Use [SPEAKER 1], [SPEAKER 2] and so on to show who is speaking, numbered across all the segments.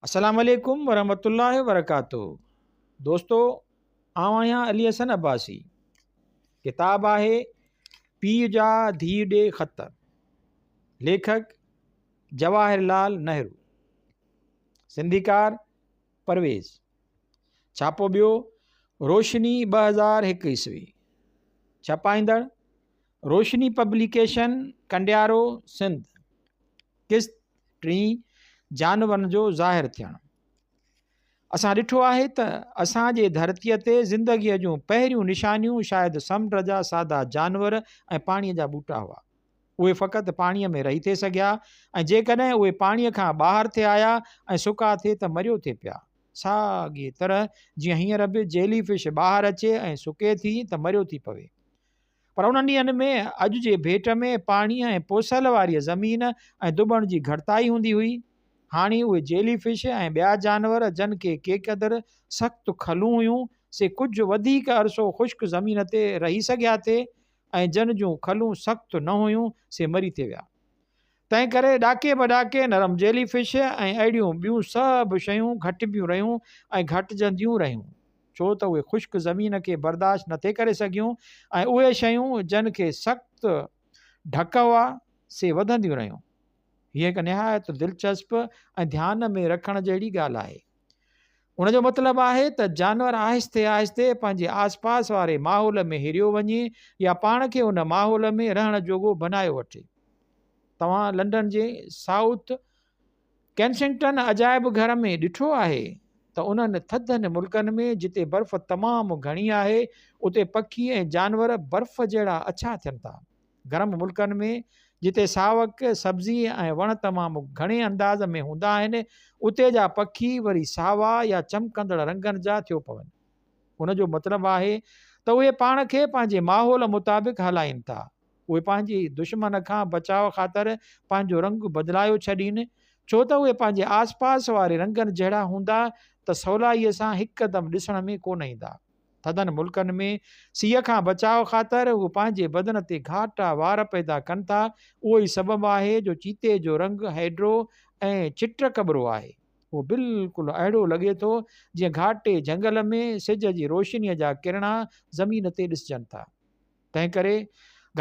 [SPEAKER 1] السلام عليڪم ورحمة الله وبرڪاته دوستو آئون آهيان علي حسن عباسي ڪتاب آهي پيء جا ڌيء ڏي خط ليکڪ جواهر لال نهرو سنڌيڪار پرويز ڇاپو ٻيو روشني 2001 عيسوي ڇپائيندڙ روشني پبليڪيشن ڪنڊيارو سنڌ قسط ٽين جانورن جو ظاهر ٿيڻ. اسان ڏٺو آهي ته اسان جي ڌرتيء تي زندگيء جون پهريون نشانيون شايد سمنڊ جا سادا جانور ۽ پاڻيء جا ٻوٽا هئا. اهي فقط پاڻيء ۾ رهي ٿي سگهيا ۽ جيڪڏهن اهي پاڻيء کان ٻاهر ٿي آيا ۽ سڪا ٿي ته مريو ٿي پيا. ساڳيء طرح جيئن هينئر به جيلي فش ٻاهر اچي ۽ سڪي ٿي ته مريو ٿي پوي. پر انهن ڏينهن ۾ اڄ جي ڀيٽ ۾ پاڻيء ۽ پوسل واريء زمين ۽ ڌٻڻ جي گهٽتائي هوندي هئي. هاڻي اهي جيلي فش ۽ ٻيا جانور جن کي ڪي قدر سخت کلون هيون، سي ڪجهه وڌيڪ عرصو خشڪ زمين تي رهي سگهيا ٿي ۽ جن جون کلون سخت نه هيون، سي مري ٿي ويا. تنهنڪري ڏاڪي به ڏاڪي نرم جيلي فش ۽ اهڙيون ٻيون سڀ شيون گهٽبيون رهيون ۽ گهٽجنديون رهيون، ڇو ته اهي خشڪ زمين کي برداشت نه ٿي ڪري سگهيون ۽ اهي شيون جن کي سخت ڍڪ هئا، سي وڌنديون رهيون. هيء هڪ نهايت دلچسپ ۽ ڌيان ۾ رکڻ جهڙي ڳالهه آهي. ان جو مطلب آهي ته جانور آهستي آهستي پنهنجي آسپاس واري ماحول ۾ هريو وڃي يا پاڻ کي ان ماحول ۾ رهڻ جوڳو بنايو وٺي. توهان لنڊن جي سائوٿ ڪينسنگٽن عجائب گهر ۾ ڏٺو آهي ته انهن ٿڌن ملڪن ۾ جتي برف تمام گهڻي آهي اتي پکي ۽ جانور برف جهڙا اڇا ٿين ٿا. گرم ملڪن ۾ جتي ساوڪ، سبزي ۽ وڻ تمام گهڻي انداز ۾ هوندا آهن اتي جا پکي وري ساوا يا چمڪندڙ رنگن جا ٿيو پون. ان جو مطلب آهي ته اهي پاڻ کي پنهنجي ماحول مطابق هلائين ٿا. اهي پنهنجي دشمن کان بچاء خاطر پنهنجو رنگ بدلايو ڇڏين، ڇو ته اهي پنهنجي آسپاس واري رنگن جهڙا هوندا ته سولائيء سان هڪدم ڏسڻ ۾ ڪونه ايندا. ٿڌن ملڪن ۾ سيء کان بچاء خاطر هو پنهنجي بدن تي گهاٽا وار پيدا ڪن ٿا، اهو ئي سبب آهي جو چيتي جو رنگ هيڊرو ۽ چٽڪٻرو آهي. اهو بلڪل اهڙو لڳي ٿو جيئن گهاٽي جهنگل ۾ سج جي روشنيء جا ڪرڻا زمين تي ڏسجن ٿا. تنهنڪري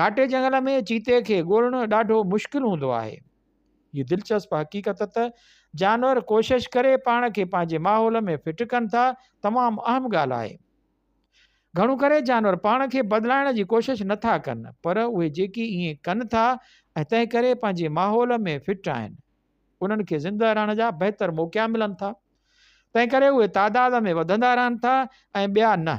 [SPEAKER 1] گهاٽي جهنگل ۾ چيتي کي ڳولڻ ڏاڍو مشڪل هوندو آهي. هيء دلچسپ حقيقت ته جانور ڪوشش ڪري پاڻ کي پنهنجي ماحول ۾ فٽ ڪن ٿا، تمام اهم ڳالهه آهي. گهڻو ڪري جانور پاڻ کي بدلائڻ جي ڪوشش نه ٿا ڪن، پر اهي جيڪي ائين ڪن ٿا ۽ تنهنڪري پنهنجي ماحول ۾ فٽ آهن، انهن کي زندهه رهڻ جا بهتر موقعا ملن ٿا. تنهنڪري اهي تعداد ۾ وڌندا رهن ٿا ۽ ٻيا نه.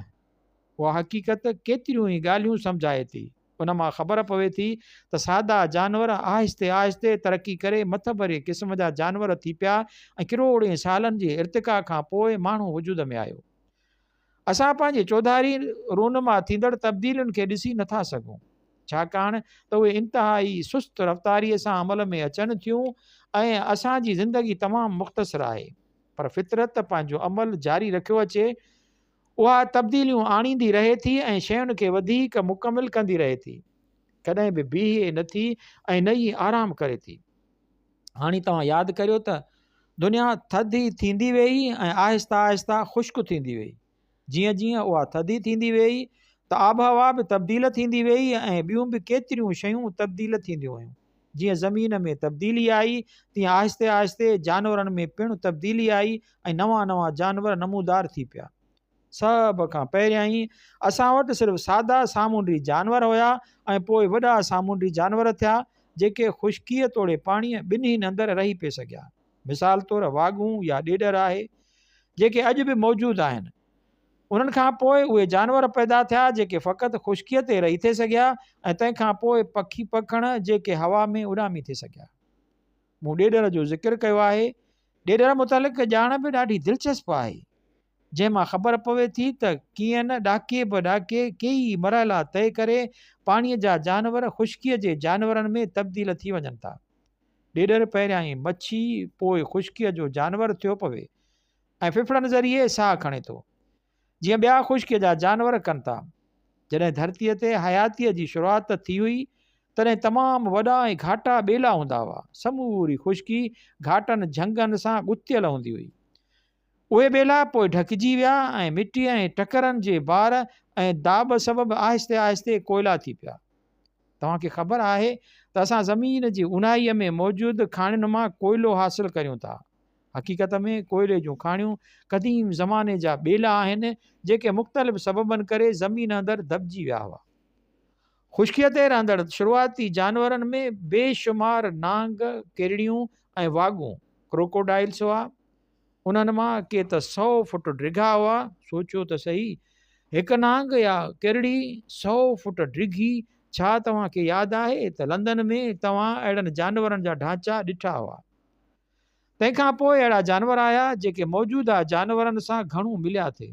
[SPEAKER 1] اها حقيقت ڪيتريون ئي ڳالهيون سمجهائي ٿي. ان مان خبر پوي ٿي ته سادا جانور آهستي آهستي ترقي ڪري مٿڀري قسم جا جانور ٿي پيا ۽ ڪروڙين سالن جي ارتقا کان پوء ماڻهو وجود ۾ آيو. اسان پنهنجي چوڌاري رونما ٿيندڙ تبديلين کي ڏسي نٿا سگهون، ڇاڪاڻ ته اهي انتهائي سست رفتاريء سان عمل ۾ اچن ٿيون ۽ اسان جي زندگي تمام مختصر آهي. پر فطرت پنهنجو عمل جاري رکيو اچي. اها تبديليون آڻيندي رهي ٿي ۽ شين کي وڌيڪ مڪمل ڪندي رهي ٿي. ڪڏهن به بيهي نه ٿي ۽ نه ئي آرام ڪري ٿي. هاڻي توهان ياد ڪريو ته دنيا ٿڌي ٿيندي ويئي ۽ آهستي آهستي خشڪ ٿيندي ويئي. جيئن جيئن اها ٿڌي ٿيندي ويئي ته آبهوا به تبديل ٿيندي ويئي ۽ ٻيون به ڪيتريون شيون تبديل ٿينديون ويون. جيئن زمين ۾ تبديلي آئي تيئن آهستي آهستي جانورن ۾ پڻ تبديلي آئي ۽ نوان نوان جانور نمودار ٿي پيا. سڀ کان پهريائين اسان وٽ صرف سادا سامونڊي جانور هيا ۽ پوء وڏا سامونڊي جانور ٿيا جيڪي خشڪيء توڙي پاڻيء ٻنهين اندر رهي پئي سگهيا. مثال طور واڳون يا ڏيڏر آهي جيڪي اڄ به موجود آهن. انهن کان پوء اهي جانور پيدا ٿيا جيڪي فقط خشڪيء تي رهي ٿي سگهيا ۽ تنهن کان پوء پکي پکڻ جيڪي هوا ۾ اڏامي ٿي سگهيا. مون ڏيڏر جو ذڪر ڪيو آهي. ڏيڏر متعلق ڄاڻ به ڏاڍي دلچسپ آهي، جنهن مان خبر پوي ٿي ته ڪيئن نه ڏاڪي به ڏاڪي ڪيئي مرحلا طئي ڪري پاڻيء جا جانور خشڪيء جي جانورن ۾ تبديل ٿي وڃن ٿا. ڏيڏر پهريائين مڇي پوء خشڪيء جو جانور ٿيو پوي. ۽ ڦڦڙن ذريعي ساهه کڻي ٿو، جيئن ٻيا خشڪيء جا جانور ڪن ٿا. جڏهن ڌرتيء تي حياتيء جي شروعات ٿي هئي تڏهن تمام وڏا ۽ گهاٽا ٻيلا هوندا هئا. سموري خشڪي گهاٽن جهنگن سان ڳتيل هوندي هئي. اهي ٻيلا پوء ڍڪجي ويا ۽ مٽيء ۽ ٽڪرن جي بار ۽ داٻ سبب آهستي آهستي ڪوئلا ٿي پيا. توهان کي خبر آهي ته اسان زمين جي اونهائيء ۾ موجود کاڻين مان ڪوئلو حاصل ڪريون ٿا. حقيقت ۾ ڪوئلي جون کاڻيون قديم زماني جا ٻيلا آهن، جيڪي مختلف سببن ڪري زمين اندر دٻجي ويا هئا. خشڪيء تي رهندڙ شروعاتي جانورن ۾ بي شمار نانگ، ڪرڙيون ۽ واڳون، Crocodiles، هئا. انهن مان ڪي ته سئو فوٽ ڊگها هئا. سوچيو ته سهي، هڪ نانگ يا ڪرڙي سئو فوٽ ڊگهي! ڇا توهان کي ياد آهي ته لندن ۾ توهان اهڙن جانورن جا ڍانچا ڏٺا هئا؟ تنهن کان پوء اهڙا جانور آيا، جيڪي موجوده جانورن سان گهڻو مليا ٿي.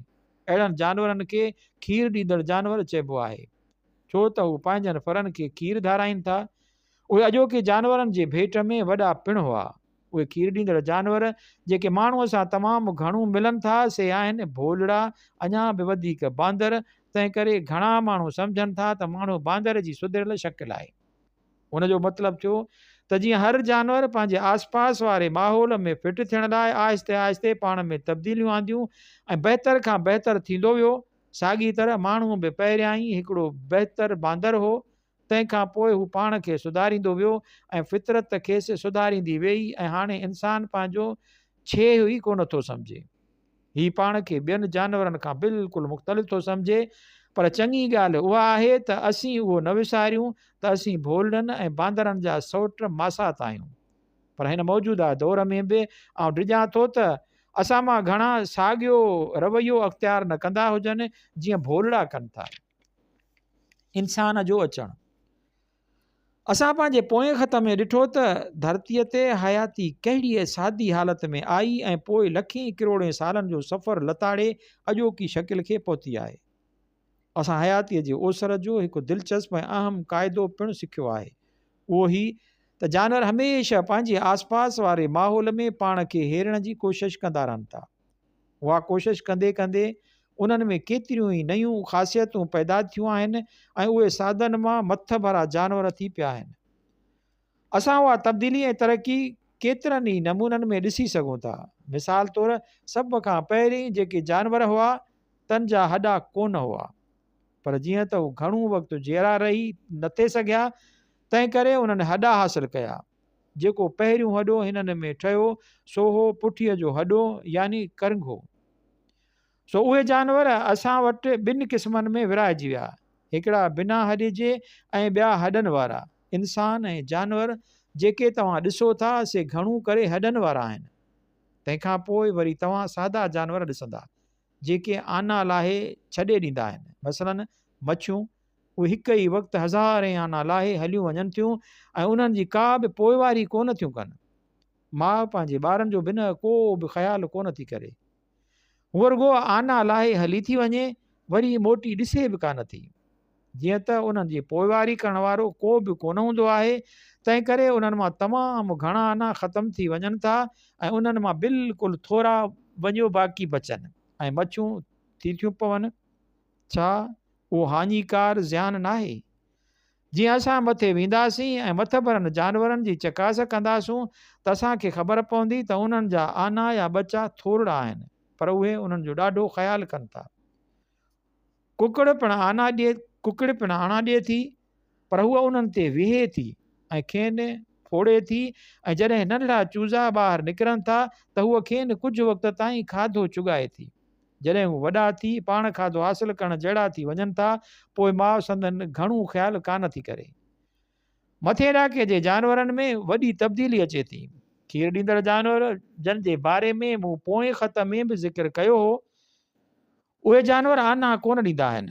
[SPEAKER 1] اهڙن جانورن کي کير ڏيندڙ جانور چئبو آهي، ڇو ته هو پنهنجن ڦرن کي کير ڌارائين ٿا. اهي اڄوڪي جانورن جي ڀيٽ ۾ وڏا پڻ هئا. اهي کير ڏيندڙ جانور، جيڪي ماڻهوء سان تمام گهڻو ملن ٿا، سي آهن ڀولڙا، اڃا به وڌيڪ باندر، تنهنڪري گهڻا ماڻهو سمجهن ٿا ته ماڻهو باندر جي سڌريل شڪل آهي. ان جو مطلب ٿيو ته جيئن هر جانور پنهنجي آسپاس واري ماحول ۾ فٽ ٿيڻ لاء آهستي آهستي پاڻ ۾ تبديليون آنديون ۽ بهتر کان بهتر ٿيندو ويو، ساڳي طرح ماڻهو به پهريائين هڪڙو بهتر باندر هو، تنهن کان پوء هو پاڻ کي سڌاريندو ويو ۽ فطرت کيس سڌاريندي ويئي ۽ هاڻي انسان پنهنجو ڇيهه ئي ڪونه ٿو سمجهي. هي پاڻ کي ٻين جانورن کان بلڪل مختلف ٿو سمجهي، پر چڱي ڳالهه اها آهي ته اسين اهو نه وساريون ته اسين ڀولڙن ۽ باندرن جا سئوٽ ماسات آهيون. پر هن موجوده دور ۾ به آئون ڊڄان ٿو ته اسان مان گهڻا ساڳيو رويو اختيار نه ڪندا هجن جيئن ڀولڙا ڪن ٿا. انسان جو اچڻ. اسان پنهنجي پوئين خط ۾ ڏٺو ته ڌرتيء تي حياتي ڪهڙيء سادي حالت ۾ آئي ۽ پوء لکين ڪروڙين سالن جو سفر لتاڙي اڄوڪي شڪل کي پهتي آهي. اسان حياتيء جي اوسر جو هڪ دلچسپ ۽ اهم قاعدو پڻ سکيو آهي. اهو هي ته جانور هميشه پنهنجي آسپاس واري ماحول ۾ پاڻ کي هيرڻ جي ڪوشش ڪندا رهن ٿا. اها ڪوشش ڪندي ڪندي انهن ۾ ڪيتريون ئي نيون خاصيتون پيدا ٿيون آهن ۽ اهي سادن مان مٿڀرا جانور ٿي پيا آهن. اسان اها تبديلي ۽ ترقي ڪيترن ئي نمونن ۾ ڏسي سگهون ٿا. مثال طور سڀ کان پهرين جيڪي جانور هئا تن جا هڏا ڪونه هئا. پر جيئن ته هو گهڻو وقت جيئرا رهي نٿي سگهيا تنهنڪري انهن هڏا حاصل ڪيا. جيڪو پهريون هڏو هنن ۾ ٺهيو، سو هو پٺيء جو هڏو يعني ڪرنگهو. سو اهي جانور اسان وٽ ٻن قسمن ۾ ورهائجي ويا، هڪڙا بنا هڏي جي ۽ ٻيا هڏن وارا. انسان ۽ جانور جيڪي توهان ڏسو ٿا، سي گهڻو ڪري هڏن وارا آهن. تنهن کان پوء وري توهان سادا جانور ڏسندا، جيڪي آنا لاهي ڇڏي ڏيندا آهن. مثلاً مڇيون، اهي هڪ ئي وقت هزارين آنا لاهي هليون وڃن ٿيون ۽ انهن جي ڪا به پوئواري ڪونه ٿيون ڪن. ماء پنهنجي ٻارن جو بنهه ڪو به خيال ڪونه ٿي ڪري. هوء رڳو آنا لاهي هلي ٿي وڃي، وري موٽي ڏسي به ڪانه ٿي. جيئن ته انهن جي پوئواري ڪرڻ وارو ڪو به ڪونه هوندو آهي، تنهنڪري انهن مان تمام گهڻا آنا ختم ٿي وڃن ٿا ۽ انهن مان بلڪل ٿورا وڃيو باقي بچن ۽ مڇيون ٿي ٿيون پون. ڇا اهو هاڃيڪار زيان ناهي؟ جيئن اسان مٿي وينداسين ۽ مٿڀرن جانورن جي چڪاس ڪنداسون ته اسان کي خبر پوندي ته انهن جا آنا يا ٻچا ٿورڙا آهن پر اهي انهن جو ڏاڍو خيال ڪن ٿا. ڪڪڙ پڻ آنا ڏئي ڪڪڙ پڻ آنا ڏئي ٿي پر هوء انهن تي ويهي ٿي ۽ کين ڦوڙي ٿي ۽ جڏهن ننڍڙا چوزا ٻاهر نڪرن ٿا ته هوء کين ڪجهه وقت تائين کاڌو چڳائي ٿي. جڏهن هو وڏا ٿي پاڻ کاڌو حاصل ڪرڻ جهڙا ٿي وڃن ٿا، پوء ماء سندن گهڻو خيال ڪانه ٿي ڪري. مٿئين ڏاڪي جي جانورن ۾ وڏي تبديلي اچي ٿي. کير ڏيندڙ جانور، جن جي باري ۾ مون پوئين خط ۾ به ذڪر ڪيو هو، اهي جانور آنا ڪونه ڏيندا آهن،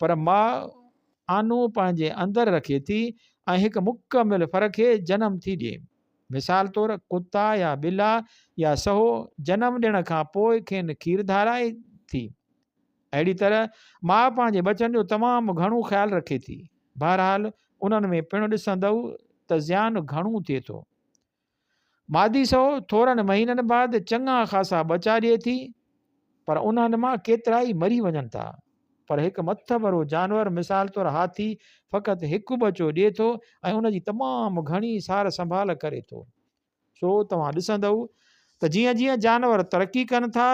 [SPEAKER 1] پر ماء آنو پنهنجي اندر رکي ٿي ۽ هڪ مڪمل ڦر کي جنم ٿي ڏئي. مثال طور ڪتا يا ٻلا يا سهو جنم ڏيڻ کان پوء کين کير ڌارائي ٿي. اهڙي طرح ماء پنهنجي ٻچن جو تمام گهڻو خيال رکي ٿي. بهرحال انهن ۾ پڻ ڏسندؤ ته زيان گهڻو ٿئي ٿو. مادي سهو ٿورن مهينن بعد چڱا خاصا ٻچا ڏئي ٿي، پر انهن مان ڪيترائي مري وڃن ٿا. پر هڪ مٿڀرو جانور مثال طور هاٿي فقط هڪ ٻچو ڏئي ٿو ۽ ان جي تمام گهڻي سار سنڀال ڪري ٿو. سو توهان ڏسندؤ ته جيئن جيئن جانور ترقي ڪن ٿا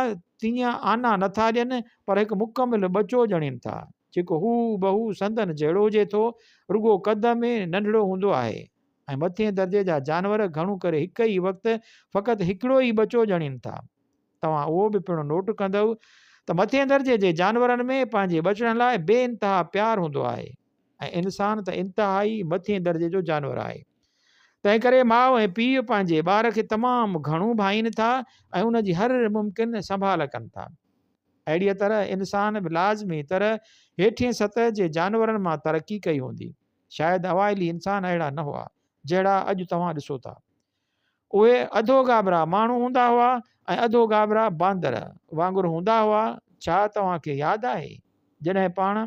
[SPEAKER 1] تيئن آنا نه ٿا ڏين پر هڪ مڪمل ٻچو ڄڻين ٿا جيڪو هو بهو سندن جهڙو هجي ٿو رڳو قد ۾ ننڍڙو هوندو آهي ۽ مٿئين درجي جا جانور گهڻو ڪري هڪ ئي وقت فقط هڪڙو ئي ٻچو ڄڻين ٿا. توهان اهو به پڻ نوٽ ڪندؤ ته مٿئين درجي جي جانورن ۾ پنهنجي ٻچڙن لاء بي انتها پيار هوندو آهي ۽ انسان ته انتهائي مٿئين درجي جو جانور آهي. تنهنڪري ماء ۽ پيء پنهنجي ٻار کي تمام گهڻو ڀائين ٿا ۽ ان جي هر ممڪن سنڀال ڪن ٿا. اهڙيء طرح انسان به لازمي طرح هيٺين سطح جي جانورن مان ترقي ڪئي هوندي. شايد اوائلي انسان اهڙا نه هئا، جهڙا اڄ توهان ڏسو ٿا. اهي اڌو گابرا ماڻهو هوندا هئا ۽ اڌو گابرا باندر وانگر هوندا هئا. ڇا توهان کي ياد آهي جڏهن پاڻ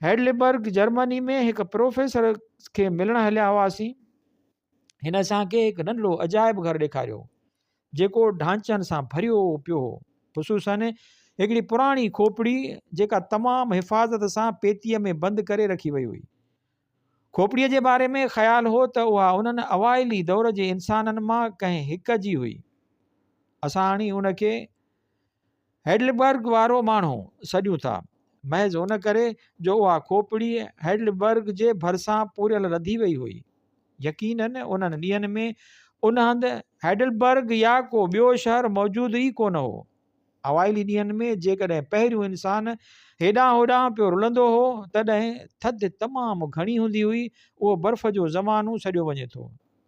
[SPEAKER 1] هيڊلبرگ جرمني ۾ هڪ پروفيسر کي ملڻ هليا هئاسين؟ هن اسان کي هڪ ننڍڙو عجائب گهر ڏيکاريو جيڪو ڍانچن سان ڀريو پيو هو. خصوصاً هڪڙي پراڻي کوپڙي جيڪا تمام حفاظت سان پيتيء ۾ بند ڪري رکي وئي هئي. کوپڙيء جي باري ۾ خيال هو ته اها انهن اوائلي دور جي انسانن مان ڪنهن هڪ جي هئي. اسان هاڻي ان کي هيڊلبرگ وارو ماڻهو سڏيون ٿا، محض ان ڪري جو اها کوپڙي هيڊلبرگ جي ڀرسان پوريل لڌي وئي هئي. يقيناً انهن ڏينهن ۾ ان هنڌ هيڊلبرگ يا ڪو ٻيو شهر موجود ئي ڪونه هو. اوائلي ڏينهن ۾ جيڪڏهن پهريون انسان هيڏانهن هوڏانهن پيو رلندو هو، تڏهن ٿڌ تمام گهڻي هوندي هئي، اهو برف جو زمانو سڏيو وڃي ٿو،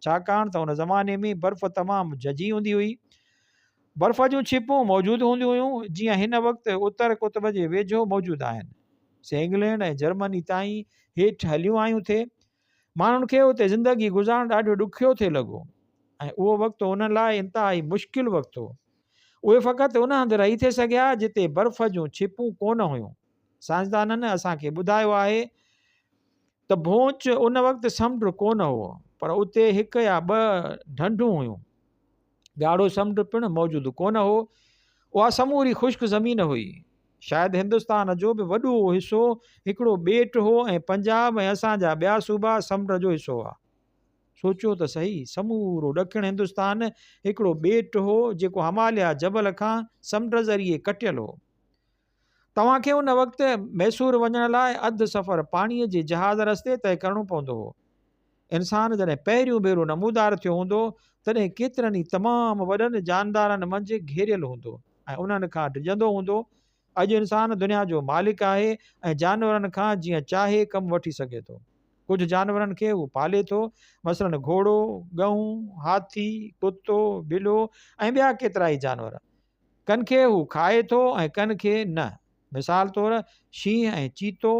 [SPEAKER 1] ڇاڪاڻ ته ان زماني ۾ برف تمام ججهي هوندي هئي. برف جون ڇپون موجود هونديون هيون، جيئن هن وقت اتر قطب جي ويجهو موجود آهن، سي انگلينڊ ۽ جرمني تائين هيٺ هليون آيون ٿي. ماڻهن کي اتي زندگي گذارڻ ڏاڍو ڏکيو ٿي لڳو ۽ اهو وقت انهن لاء انتهائي مشڪل وقت هو. اهي فقط ان هنڌ رهي ٿي سگهيا جتي برف جون ڇپون ڪونه هيون. سائنسدانن اسان کي ٻڌايو آهي ته ڀونچ ان وقت سمنڊ ڪونه هو پر اتي هڪ يا ٻه ڍنڍون هيون. ڳاڙهو سمنڊ پڻ موجود ڪونه هو. اها سموري خشڪ زمين هئي. شايد هندستان جو به وڏو حصو هڪڙو ٻيٽ هو ۽ پنجاب ۽ اسان جا ٻيا صوبا سمنڊ جو حصو هئا. سوچيو ته سهي، سمورو ڏکڻ هندستان هڪڙو ٻيٽ هو جيڪو هماليا جبل کان سمنڊ ذريعي ڪٽيل هو. توهان کي ان وقت ميسور وڃڻ لاء اڌ سفر پاڻيء جي جهاز رستي طئي ڪرڻو پوندو هو. انسان جڏهن پهريون ڀيرو نمودار ٿيو هوندو، تڏهن ڪيترن ئي تمام وڏن جاندارن منجهه گهيريل هوندو ۽ انهن کان ڊڄندو هوندو. اڄ انسان دنيا جو مالڪ آهي ۽ جانورن کان جيئن چاهي ڪم وٺي سگهي ٿو. ڪجهه جانورن کي هو پالي ٿو، مثلاً گهوڙو، ڳئون، هاٿي، ڪتو، ٻلو ۽ ٻيا ڪيترائي جانور. ڪن کي هو کائي ٿو ۽ ڪن کي نه. مثال طور شينهن ۽ چيتو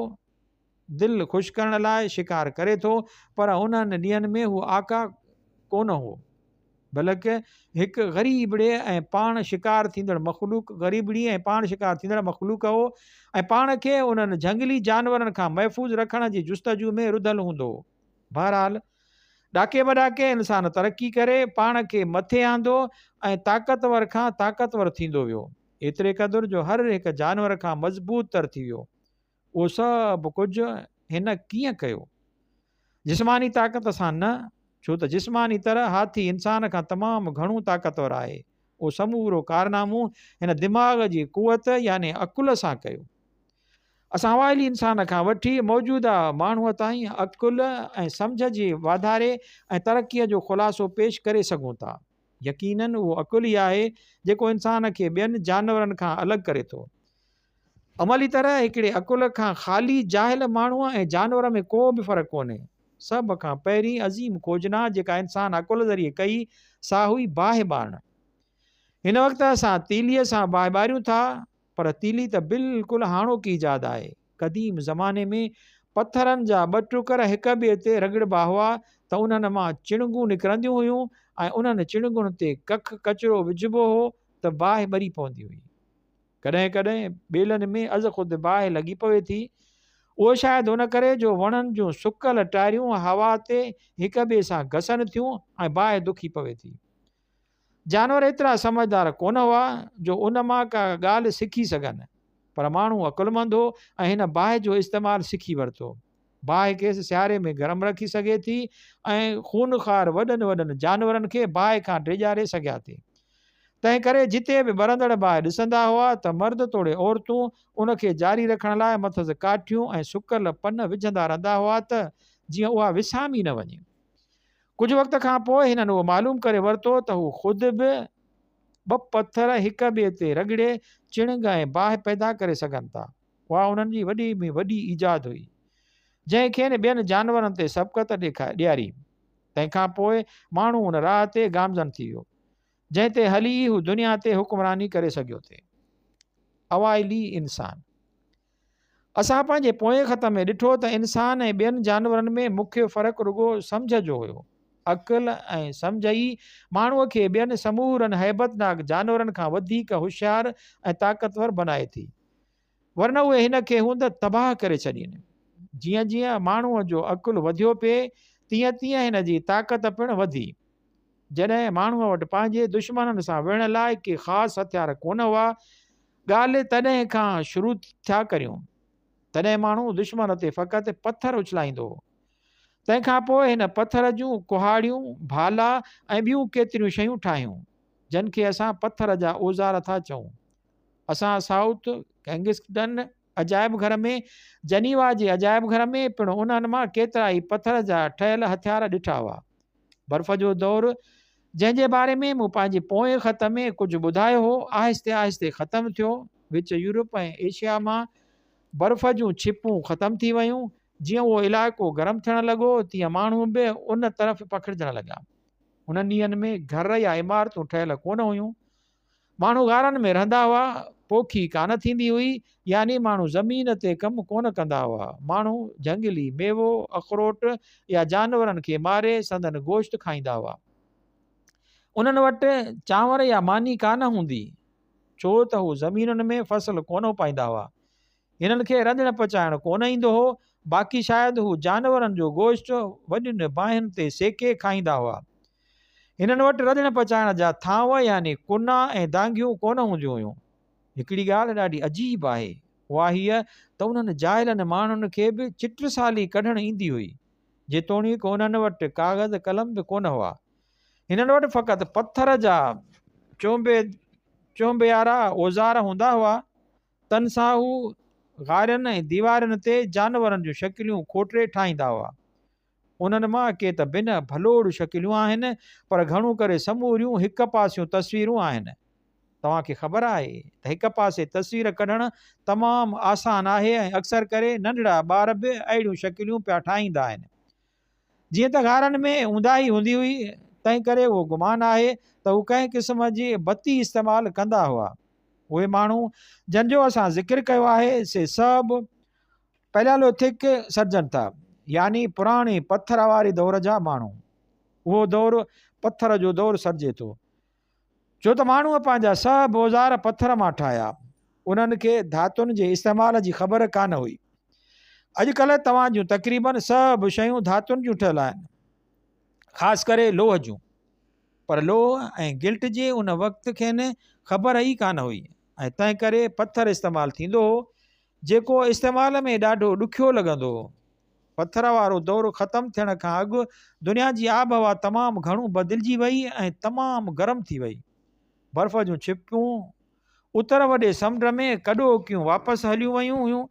[SPEAKER 1] دل خوش ڪرڻ لاء شڪار ڪري ٿو پر انهن ڏينهن ۾ هو آقا ڪونه هو. بلڪ هڪ غريبڙي ۽ پاڻ شڪار ٿيندڙ مخلوق غريبڙي ۽ پاڻ شڪار ٿيندڙ مخلوق هو ۽ پاڻ کي انهن جهنگلي جانورن کان محفوظ رکڻ جي جستجو ۾ رڌل هوندو هو. بهرحال ڏاڪي به ڏاڪي انسان ترقي ڪري پاڻ کي مٿي آندو ۽ طاقتور کان طاقتور ٿيندو ويو، ايتري قدر جو هر هڪ جانور کان مضبوط تر ٿي ويو. اهو سڀ ڪجهه هن ڪيئن ڪيو؟ جسماني طاقت سان نه، ڇو ته جسماني طرح هاٿي انسان کان تمام گهڻو طاقتور آهي. اهو سمورو ڪارنامو هن دماغ جي قوت يعني عقل سان ڪيو. اسان اوائلي انسان کان وٺي موجوده ماڻهوء تائين عقل ۽ سمجهه جي واڌاري ۽ ترقيء جو خلاصو پيش ڪري سگهون ٿا. يقيناً اهو عقل ئي آهي جيڪو انسان کي ٻين جانورن کان الڳ ڪري ٿو. عملي طرح هڪڙي عقل کان خالي جاهل ماڻهوء ۽ جانور ۾ ڪو به فرق ڪونهي. سڀ کان پهرين عظيم کوجنا جيڪا انسان عقل ذريعي ڪئي سا هئي باهه ٻارڻ. هن وقت اسان تيليء سان باهه ٻاريون ٿا پر تيلي ته بلڪل هاڻوڪي ايجاد آهي. قديم زماني ۾ پٿرن جا ٻه ٽڪر هڪ ٻئي تي رڳڙبا هئا ته انهن مان چڻنگون نڪرنديون هيون ۽ انهن چڻنگن تي ڪک ڪچرو وجهبو هو ته باهه ٻري پوندي هئي. ڪڏهن ڪڏهن ٻيلن ۾ ازخود باهه لڳي پوي ٿي. اهو شايد ان ڪري جو وڻن جون سڪل ٽاريون هوا تي هڪ ٻئي سان گسن ٿيون ۽ باهه دکي پوي ٿي. جانور ايترا سمجهدار ڪونه هئا جو ان مان ڪا ڳالهه سکي سگهن. پر ماڻهو عقلمند هو ۽ هن باهه جو استعمال سکي ورتو. باهه کيس سياري ۾ گرم رکي سگهي ٿي ۽ خونخوار وڏن وڏن جانورن کي باهه کان ڊيڄاري سگهيا ٿي. تنهن ڪري جتي به ٻرندڙ باهه ڏسندا هئا ته مرد توڙي عورتون ان کي جاري رکڻ لاء مٿس ڪاٺيون ۽ سڪل پن وجهندا رهندا هئا ته جيئن اها وسامي نه وڃي. ڪجهه وقت کان پوء هنن اهو معلوم ڪري ورتو ته هو خود به ٻه پٿر هڪ ٻئي تي رڳڙي چڻنگ ۽ باهه پيدا ڪري سگهن ٿا. اها انهن جي وڏي ۾ وڏي ايجاد هئي، جنهن کين ٻين جانورن تي سبقت ڏياري. تنهن کان پوء ماڻهو ان راهه تي گامزن ٿي ويو، جنهن تي هلي ئي هو دنيا تي حڪمراني ڪري سگهيو ٿي. اوائلي انسان. اسان پنهنجي پوئين خط ۾ ڏٺو ته انسان ۽ ٻين جانورن ۾ مکيه فرق رڳو سمجهه جو هيو. عقل ۽ سمجهه ئي ماڻهوء کي ٻين سمورن هيبتناڪ جانورن کان وڌيڪ هوشيار ۽ طاقتور بنائي ٿي. ورنه اهي هن کي هوند تباهه ڪري ڇڏين. جيئن جيئن ماڻهوء جو عقل وڌيو پئي، تيئن تيئن هن جي طاقت پڻ وڌي. جڏهن ماڻهوء وٽ پنهنجي دشمنن سان وڙهڻ لاء ڪي خاص هٿيار ڪونه هئا، ڳالهه تڏهن کان شروع ٿا ڪريون. تڏهن ماڻهو دشمن تي فقط پٿر اڇلائيندو هو. تنهن کان پوء هن پٿر جون ڪهاڙيون، ڀالا ۽ ٻيون ڪيتريون شيون ٺاهيون، جن کي اسان پٿر جا اوزار ٿا چئون. اسان سائوٿ ڪنگسٽن عجائب گهر ۾، جنيوا جي عجائب گهر ۾ پڻ انهن مان ڪيترائي پٿر جا ٺهيل هٿيار ڏٺا هئا. برف جو دور، جنهن جي باري ۾ مون پنهنجي پوئين خط ۾ ڪجهه ٻڌايو هو، آهستي آهستي ختم ٿيو. وچ يورپ ۽ ايشيا مان برف جون ڇپون ختم ٿي ويون. جيئن اهو علائقو گرم ٿيڻ لڳو، تيئن ماڻهو به ان طرف پکڙجڻ لڳا. انهن ڏينهن ۾ گهر يا عمارتون ٺهيل ڪونه هيون. ماڻهو غارن ۾ رهندا هئا، پوکي ڪانه ٿيندي هئي، يعني ماڻهو زمين تي ڪم ڪونه ڪندا هئا. ماڻهو جهنگلي ميوو، اخروٽ يا جانورن کي ماري سندن گوشت کائيندا هئا. انهن وٽ چانور يا ماني ڪانه هوندي، ڇو ته هو زمينن ۾ فصل ڪونه اپائيندا هئا. هنن کي رڌڻ پچائڻ ڪونه ايندو هو، باقي شايد هو جانورن جو گوشت وڏين باهين تي سيڪي کائيندا هئا. هنن وٽ رڌڻ پچائڻ جا ٿانو يعني ڪنا ۽ دانگيون ڪونه هونديون هيون. هڪڙي ڳالهه ڏاڍي عجيب آهي، اها هيء ته انهن جاهلن ماڻهن کي به چٽسالي ڪڍڻ ايندي هئي، جيتوڻيڪ انهن وٽ ڪاغذ قلم به ڪونه هئا. هنن وٽ فقط پٿر جا چونبيارا اوزار هوندا هئا، تن سان هو غارن ۽ ديوارن تي جانورن جون شڪليون کوٽري ٺاهيندا هئا. انهن مان ڪي ته بنهه ڀلوڙ شڪليون آهن، پر گهڻو ڪري سموريون هڪ پاسيون تصويرون آهن. توهان کي خبر آهي ته هڪ پاسي تصوير ڪڍڻ تمام آسان آهي ۽ اڪثر ڪري ننڍڙا ٻار به اهڙيون شڪليون پيا ٺاهيندا آهن. جيئن ته غارن ۾ اونداهي هوندي هئي، تنهن ڪري اهو گمان آهي ته هو ڪنهن قسم جي بتي استعمال ڪندا هئا. اهي ماڻهو جن جو اسان ذڪر ڪيو آهي، سي سڀ پيليالوٿڪ سڏجن ٿا، يعني پراڻي پٿر واري دور جا ماڻهو. اهو دور پٿر جو دور سڏجي ٿو، ڇو ته ماڻهوء پنهنجا سڀ اوزار پٿر مان ٺاهيا. انهن کي ڌاتن جي استعمال جي خبر ڪانه هئي. اڄڪلهه توهان جون تقريباً سڀ شيون ڌاتن جون ٺهيل آهن، خاص ڪري لوهه جون. پر لوهه ۽ گلٽ جي ان وقت کين خبر ئي ڪانه هئي ۽ تنهن ڪري پٿر استعمال ٿيندو هو، جيڪو استعمال ۾ ڏاڍو ڏکيو لڳندو هو. پٿر وارو دور ختم ٿيڻ کان اڳ دنيا جي آبهوا تمام گهڻو بدلجي وئي ۽ تمام گرم ٿي وئي. برف جون ڇپون اتر وڏي سمنڊ ۾ ڪڏهوڪيون واپس هليون ويون هيون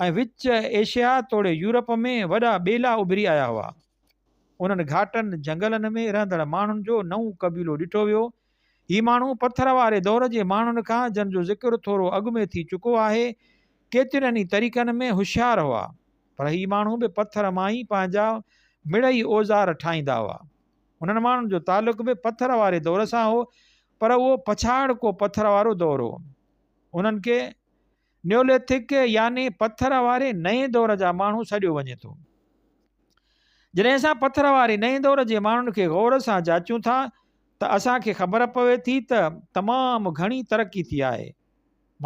[SPEAKER 1] ۽ وچ ايشيا توڙي يورپ ۾ وڏا ٻيلا اڀري آيا هئا. انهن گهاٽن جهنگلن ۾ رهندڙ ماڻهن جو نئون قبيلو ڏٺو ويو. هي ماڻهو پٿر واري دور جي ماڻهن کان، جن جو ذڪر ٿورو اڳ ۾ ٿي چڪو آهي، ڪيترن ئي طريقن ۾ هوشيار هئا. پر هي ماڻهو به پٿر مان ئي پنهنجا مڙئي اوزار ٺاهيندا هئا. انهن ماڻهن جو تعلق به پٿر واري دور سان هو، پر اهو پڇاڙڪو پٿر وارو دور هو. انهن کي نيوليٿڪ يعني پٿر واري نئين دور جا ماڻهو سڏيو وڃي ٿو. جڏهن اسان پٿر واري نئين دور جي ماڻهن کي غور سان جاچيون ٿا ته اسان کي خبر پوي ٿي ته تمام گهڻي ترقي ٿي آهي.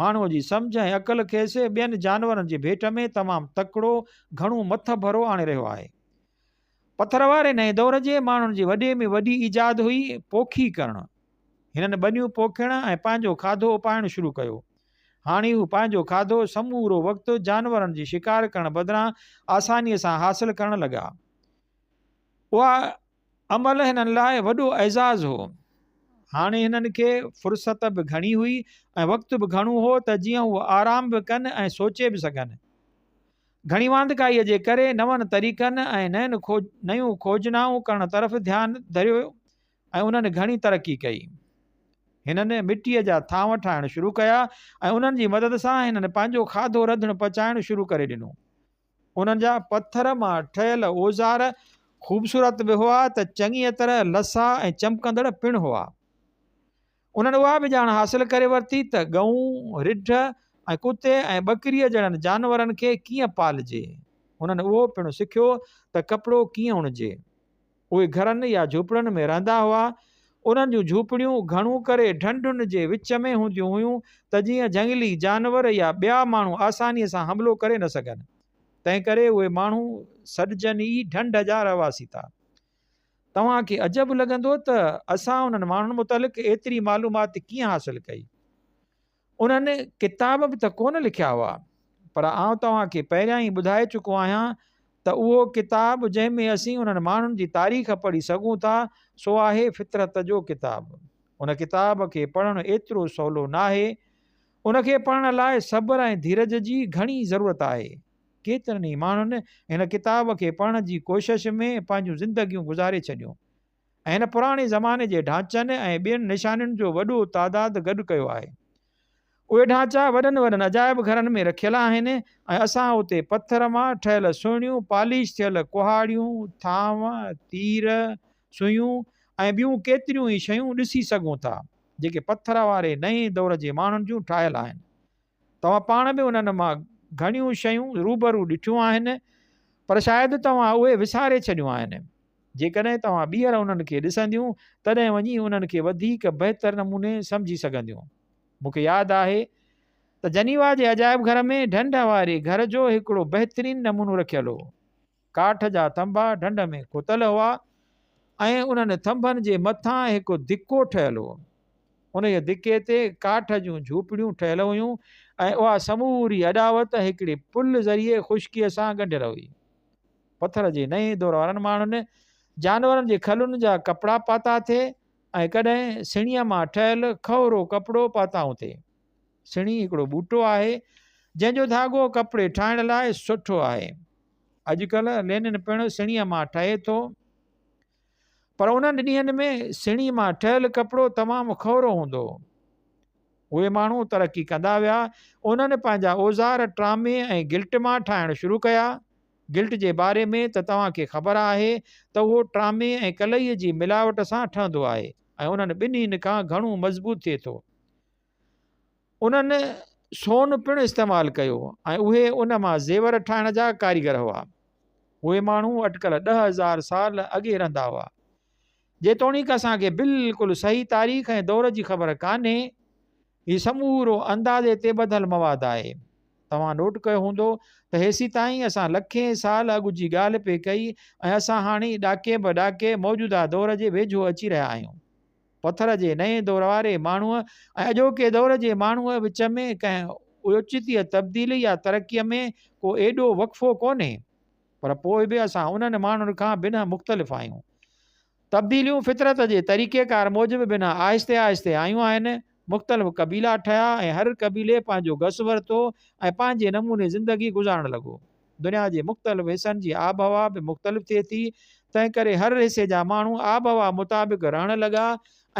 [SPEAKER 1] ماڻهوء جي سمجهه ۽ عقل کيس ٻين جانورن جي ڀيٽ ۾ تمام تڪڙو گهڻو مٿڀرو آڻي رهيو آهي. پٿر واري نئين دور جي ماڻهن جي وڏي ۾ وڏي ايجاد هئي پوکي ڪرڻ. هنن ٻنيون پوکڻ ۽ پنهنجو کاڌو اپائڻ شروع ڪيو. هاڻي هو پنهنجو کاڌو سمورو وقت جانورن جي شڪار ڪرڻ بدران آسانيء سان حاصل ڪرڻ لڳا. اها عمل هنن لاء وڏو اعزاز هو. هاڻي هنن کي فرصت به گهڻي هئي ۽ وقت به گهڻو هو ته جيئن هو آرام به ڪن ۽ سوچي به سگهن. گهڻي واندڪائيء جي ڪري نون طريقن ۽ نين نيون کوجنائون ڪرڻ طرف ڌيان ڌريو ۽ انهن گهڻي ترقي ڪئي. هنن مٽيء جا ٿانو ٺاهڻ شروع ڪيا ۽ انهن جي مدد سان هنن پنهنجو کاڌو رڌڻ پچائڻ شروع ڪري ڏنو. انهن جا پٿر مان ٺهيل اوزار خوبصورت به هئا ته چڱيء طرح لسا ۽ چمڪندڙ پڻ هئا. انهن اها به ڄاڻ حاصل ڪري ورتي ته ڳئون، رڍ ۽ ڪتي ۽ ٻڪريء جهڙن جانورن کي ڪيئن پالجي. انهن اهو پڻ سکيو ته ڪپڙو ڪيئن اڻجي. اهي گهرن يا جهوپڙن ۾ رهندا هئا. انهن جون جهوپڙيون گهڻو ڪري ڍنڍن جي وچ ۾ هونديون هيون ته جيئن جهنگلي جانور يا ٻيا ماڻهو آسانيء سان حملو ڪري نه سگهن. تنهنڪري اهي ماڻهو سڏجن ئي ڍنڍ جا رهواسي ٿا. توهان کي عجب لڳندو ته اسان انهن ماڻهن متعلق ايتري معلومات ڪيئن حاصل ڪئي. انهن ڪتاب به ته ڪونه لکيا هئا، پر آئون توهان کي پهريان ئي ٻڌائي چڪو آهيان ته اهو ڪتاب جنهن ۾ اسين انهن ماڻهن جي تاريخ پڙهي سگهون ٿا، سو آهي فطرت جو ڪتاب. ان ڪتاب کي پڙهڻ ايترو سولو ناهي. ان کي پڙهڻ لاء صبر ۽ ڌيرج جي گهڻي ضرورت آهي. ڪيترن ئي ماڻهن هن ڪتاب کي پڙهڻ جي ڪوشش ۾ پنهنجون زندگيون گذاري ڇڏيون. ۽ هن پراڻي زماني جي ڍانچن ۽ ٻين نشانين جو وڏو تعداد گڏ ڪيو آهي. اهي ڍانچا وڏن وڏن عجائب گهرن ۾ رکيل آهن ۽ اسان اتي پٿر مان ٺهيل سهڻيون پاليش ٿيل ڪهاڙيون، ٿانو، تير، سوئيون ۽ ٻيون ڪيتريون ئي شيون ڏسي سگهون ٿا، جيڪي پٿر واري نئين دور جي ماڻهن جون ٺاهيل آهن. توهان پاڻ به انهن مان گهڻيون شيون روبرو ڏٺيون آهن، پر شايد توهان اهي وساري ڇڏيون آهن. جيڪڏهن توهان ٻيهر انهن کي ڏسنديون، تڏهن وڃي انهن کي وڌيڪ بهتر نموني سمجهي سگهنديون. مون کي ياد آهي ته جنيوا جي عجائب گهر ۾ ڍنڍ واري گهر جو هڪڙو بهترين نمونو رکيل هو. ڪاٺ جا ٿنڀا ڍنڍ ۾ کتل هئا ۽ انهن ٿنڀن جي مٿان هڪ دڪو ٺهيل هو. انهيء دڪي تي ڪاٺ جون جهوپڙيون ٺهيل هيون ۽ اها سموري اڏاوت هڪڙي پل ذريعي خشڪيء سان ڳنڍيل هئي. پٿر جي نئين دور وارن ماڻهن جانورن جي کلن جا ڪپڙا پاتا ٿي ۽ ڪڏهن سڻيء مان ٺهيل کهرو ڪپڙو پاتائون ٿي. سڻي هڪڙو ٻوٽو آهي، جنهن جو ڌاڳو ڪپڙي ٺاهڻ لاء سٺو آهي. اڄڪلهه لينن پڻ سڻيء مان ٺهي ٿو، پر انهن ڏينهن ۾ سڻي مان ٺهيل ڪپڙو تمام کهرو هوندو هو. اهي ماڻهو ترقي ڪندا ويا، انهن پنهنجا اوزار ٽرامي ۽ گلٽ مان ٺاهڻ شروع ڪيا. گلٽ جي باري ۾ ته توهان کي خبر آهي ته اهو ٽرامي ۽ قلعي جي ملاوٽ سان ٺهندو آهي ۽ انهن ٻنهين کان گهڻو مضبوط ٿئي ٿو. انهن سون پڻ استعمال ڪيو ۽ اهي ان مان زيور ٺاهڻ جا ڪاريگر هئا. اهي ماڻهو اٽڪل 10,000 سال اڳي رهندا هئا. جيتوڻيڪ اسان کي بلڪل صحيح تاريخ ۽ دور جي خبر ڪانهي، هي سمورو اندازي تي ٻڌل مواد آهي. توهان نوٽ ڪيو هوندو ته هيسيتائين اسان لکين سال اڳ جي ڳالهه پئي ڪئي ۽ اسان هاڻي ڏاڪي به ڏاڪي موجوده دور جي ويجهو اچي رهيا آهيون. پٿر جي نئين دور واري ماڻهوء ۽ اڄوڪي دور جي ماڻهوء وچ ۾ ڪنهن اوچتيء تبديلي يا ترقيء ۾ ڪو ايڏو وقفو ڪونهي، پر پوء به اسان انهن ماڻهن کان بنهه مختلف آهيون. تبديليون فطرت جي طريقيڪار موجب بنهه آهستي آهستي آيون آهن. مختلف قبيلا ٺهيا ۽ هر قبيلي پنهنجو گس ورتو ۽ پنهنجي نموني زندگي گذارڻ لڳو. دنيا جي مختلف حصن جي آبهوا به مختلف ٿئي ٿي، تنهنڪري هر حصي جا ماڻهو آبهوا مطابق رهڻ لڳا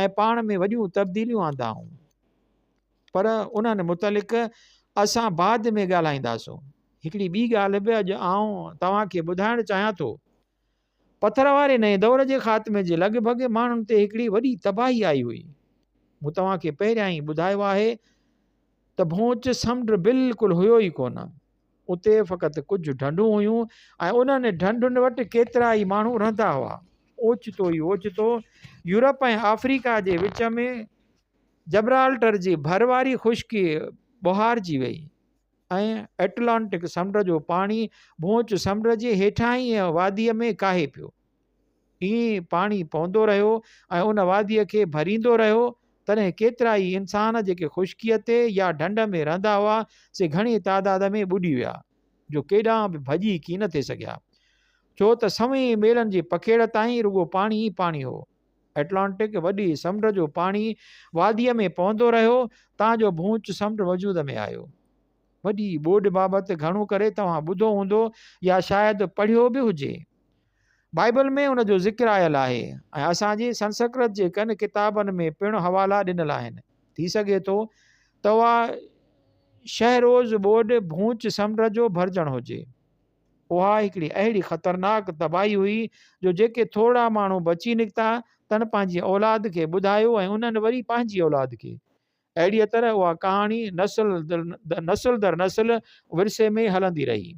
[SPEAKER 1] ۽ پاڻ ۾ وڏيون تبديليون آندائون. پر انهن متعلق اسان بعد ۾ ڳالهائينداسون. هڪڙي ٻي ڳالهه به اڄ آئون توهان کي ٻڌائڻ چاهيان ٿو. پٿر واري نئين دور جي خاتمي جي لڳ ڀڳ ماڻهن تي هڪڙي وڏي تباهي آئي هئي. مون توهان کي پهريان ئي ٻڌايو آهي ته ڀونوچ سمنڊ بلڪل هيو ئي ڪونه. اتي فقط ڪجهه ڍنڍون هيون ۽ انهن ڍنڍن وٽ ڪيترا ئي ماڻهو رهندا هئا. اوچتو ئي اوچتو يورپ ۽ آفريڪا جي وچ ۾ جبرالٽر جي ڀر واري خشڪي ٻوهارجي وئي ۽ ائٽلانٽڪ سمنڊ جو پاڻي ڀونوچ سمنڊ جي هيٺاهينء واديء ۾ ڪاهي پيو. ائين پاڻي پوندو رهيو ۽ ان واديء کي ڀريندو رهيو تڏهن ڪيترائي انسان جيڪي خشڪيء تي يا ڍنڍ ۾ رهندا هئا، سي گهڻي تعداد ۾ ٻڏي ويا، جو ڪيڏانهن به ڀڄي ڪين ٿي سگهيا. ڇو ته سوين ميلن جي پکيڙ تائين رڳو پاڻي ئي پاڻي هو. ائٽلانٽڪ وڏي سمنڊ جو پاڻي واديء ۾ پوندو رهيو، تان جو ڀونچ سمنڊ وجود ۾ آيو. وڏي ٻوڏ بابت گهڻو ڪري توهان ٻڌو هوندو يا شايد پڙهيو به هجي. بائيبل ۾ ان جو ذڪر آيل آهي ۽ اسان جي سنسڪرت جي ڪن ڪتابن ۾ پڻ حوالا ڏنل آهن. ٿي سگهي ٿو ته اها شهروز ٻوڏ ڀونچ سمنڊ جو ڀرجڻ هجي. اها هڪڙي اهڙي خطرناڪ تباهي هئي جو جيڪي ٿورڙا ماڻهو بچي نڪتا تن پنهنجي اولاد کي ٻڌايو ۽ انهن وري پنهنجي اولاد کي. اهڙيء طرح اها ڪهاڻي نسل در نسل ورثي ۾ هلندي رهي.